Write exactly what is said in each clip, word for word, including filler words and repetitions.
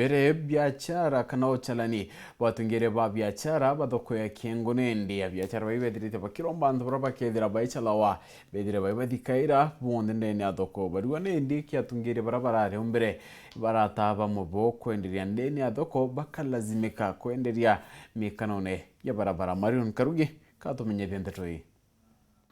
Mbere biachara kana uchalani bwa atungiria ba biachara ba thoko ya Kiengu, nindi abiachara bai bethirite bakiromba antu baria bakethira baicalawa bethire bai bathikaira bonthe ndene ya thoko. Barua nindi kia atungiria baria barari o mbere barataa bamwe bo kwenderia ndene ya thoko bakalazimika kwenderia mikanone ya barabara. Marion Karugi katumenyithie nteto ii.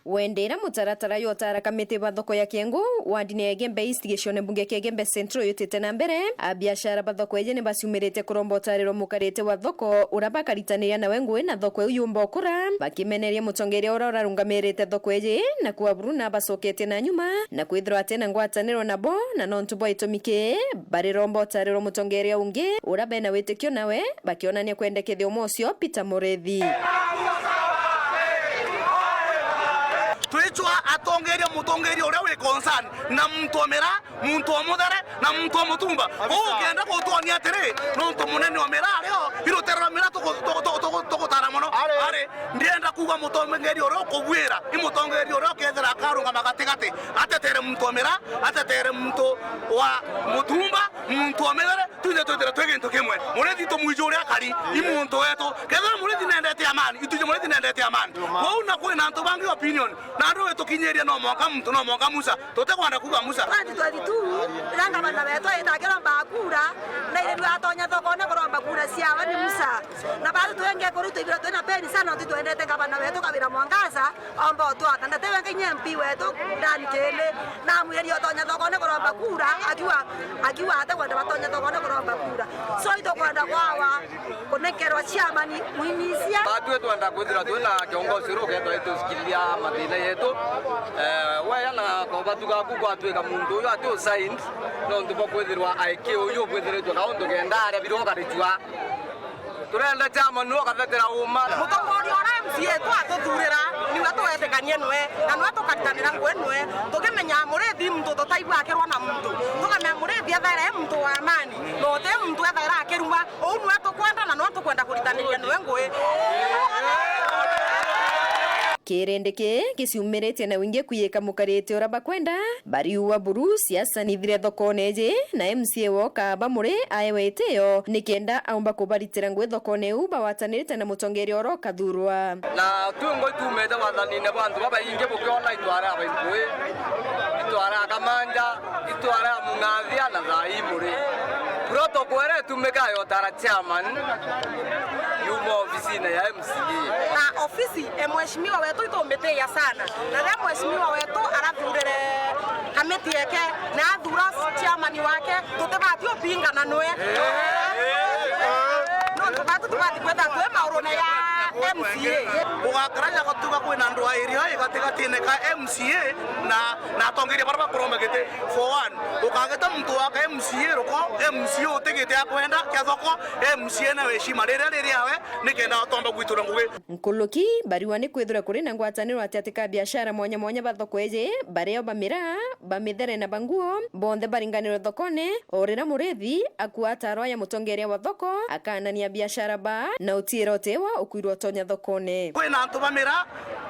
Wendera mutaratara jwa utara kamiti ba thoko ya Kiengu, wandine ya Igembe East, gicione mbunge kia Igembe Central yutite na mbere, abiashara ba thoko iji ni baciumirite kuromba utariro mukarite wa thoko uria bakaritaniria nawe ngui na thoko iu yumba ukura, bakimeneria mutongeria uria urarungamirite thoko iji, na kuaburu na bacoketie na nyuma, na kwithirwa atina ngwataniro nabo, na nontu bwa itumi kii, bariromba utariro mutongeria ungi uria bena witikio nawe, bakionania kwendekethia umwe ucio Peter Murithi. Twicwa atongeria, mutongeria uria wi concern, na muntu o Miraa, muntu o Muthere, na muntu o Mutumba. Kabisa. Kou ukienda gutwonia atiri, nontu munene o Miraa ari o, i rutere rwa Miraa tuku-, tuku-, tuku-, tuku-, tugutara mono. Ari. Ari, ndienda kuuga mutongeria uria ukubuira, i mutongeria uria ukethira akarungama gatigati, atetere muntu o Miraa, atetere muntu wa Mutumba, muntu o Muthere, twinthe twithire twi gintu kimwe. Murithi tumwiji uria akari, i muntu wetu. Kethira Murithi nendete amani, itwiji Murithi nendete amani. Kwou na kwina antu bangi opinion, na andu witukinyiria no mwanka muntu, no mwanka Musa. Tutikwenda kuuga Musa. Twenty twenty-two, riria ngavana wetu aita akiromba kura, na irirua atonya thokone kuromba kura ciawe ni Musa. Na batu twingi kuru twithirwa twina pain sana, nontu twendete ngavana wetu Kawira Mwangaza, omba utwata. Na tiwe nginya M P wetu, Dan Kiini, namwiria utonya thokone kuromba kura, akiuga, akiuga ate kwenda batonya thokone kuromba kura. So, itukwenda kwawa kunenkerwa chairman mwinisia. Batwi twenda kwithirwa twina kiongozi uria ukethirwa itusikiriria mathina yetu. Eh, weya na kobatu gaku gwatwika muntu uyu ati usigned, nontu bwa kwithirwa aiki uyu ukwithiritwe kauntu kenda aria birokaricua. Turenda chairman niwe ukathetera uma. Mutongoria uria M C A twatuthurira, niwe tuwetikanie nwe, na niwe tukaritanira ngui nwe, tukimenya Murithi muntu tutaigua akirwa na muntu, tukamenya Murithi ethaira e muntu wa amani, na uti muntu ethaira akiruma. Uu niwe tukwenda, na niwe tukwenda kuritaniria nwe ngui. Kirindi kii giciumiritie na wingi kwiyika mukarite uria bakwenda, bariua buru siasa nithire thokone iji, na M C A woka ba Muri aewe itio, nikenda aumba kubaritira ngui thokone iu bawatanirite na mutongeria uria ukathurwa. Na twi ngui tumite wathanine bwa antu babaingi, bukiona itware abaingui, itware akamanja, itware amung'athia na thaa ii Muri. Protocol iria itumikaga yotara chairman yuma ofisine ya M C A. Na ofisi e mheshimiwa wetu itumitiia sana. Na riria mheshimiwa wetu arathurire kamiti yake na athura chairman wake, tutibati upingana nwe. Nontu batu tubati kwithirwa twi maurune ya M C A. Ugakaraja gatuga kwina andu airi o igatigatiine ka M C A na, na atongeria baria bakuromba giti. For one, ukagita muntu wa ka M C A ruko, M C A utigite akwenda kia thoko, M C A na weshima riria riri awe, nikenda atomba gwitura ngugi. Nkuluki bariwa ni kwithirwa kuri na ngwataniro atiati ka biashara mwanya mwanya ba thoko iji, bario ba miraa, ba mithere na ba nguo, bonthe baringanirwe thokone, o riria Murithi akua atarwa ya mutongeria wa thoko, akanania biashara baa, na utiira utiwa ukwirwa utonya thokone. Kwina antu ba miraa,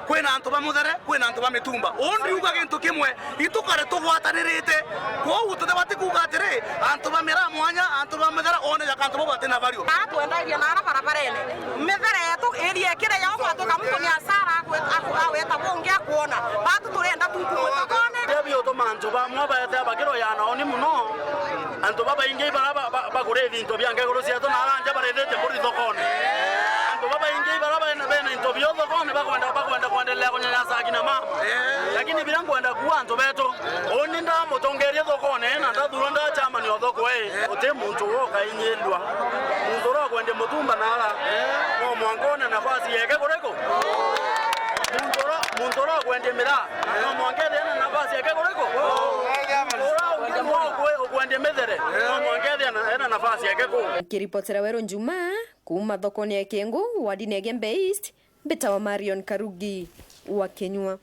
kwina antu ba muthere, kwina antu ba mitumba. Uu ndiuga gintu kimwe, itukare tugwatanirite. Kwou tutibati kuuga atiri, antu ba miraa mwanya, antu ba muthere, one jaka antu bau batina value. Aa twendagia na ara barabarene. Mithere yetu iri ikire yao, gwatuika muntu ni asara agwe-, aku-, aweta bungi akuona. Batu turenda tu kumwe thokone. Biria biutuma antu bamwe baete bakirwa ya naoni mono. Antu babaingi ibara ba-, ba-, bakurithi into bia ngeguru cietu na aranja barithite mburi thokone. Antu babaingi ibara bena, bena into bio thokone bakwenda, bakwenda kwendelea kunyanyasa akina mama. Lakini biria nkwenda kuuga antu betu, uni ndamutongerie thokone na ndathurwa nda chairman o thoko ii, uti muntu woka inyilwa. Muntu uria ukwendia mutumba na ara, no mwanka one nafasi yeke kuriku? Muntu uria, muntu uria ukwendia miraa, no mwanka ethie ena nafasi yake kuriku? Muntu uria ukwe-, ukwendia mithere, no mwanka ethie ena, ena nafasi yake ku? Nkiripotera Weru Njuma, kuuma thokone ya Kengu, wardini ya Gembe East, mbitawa Marion Karugi wa Kenyua.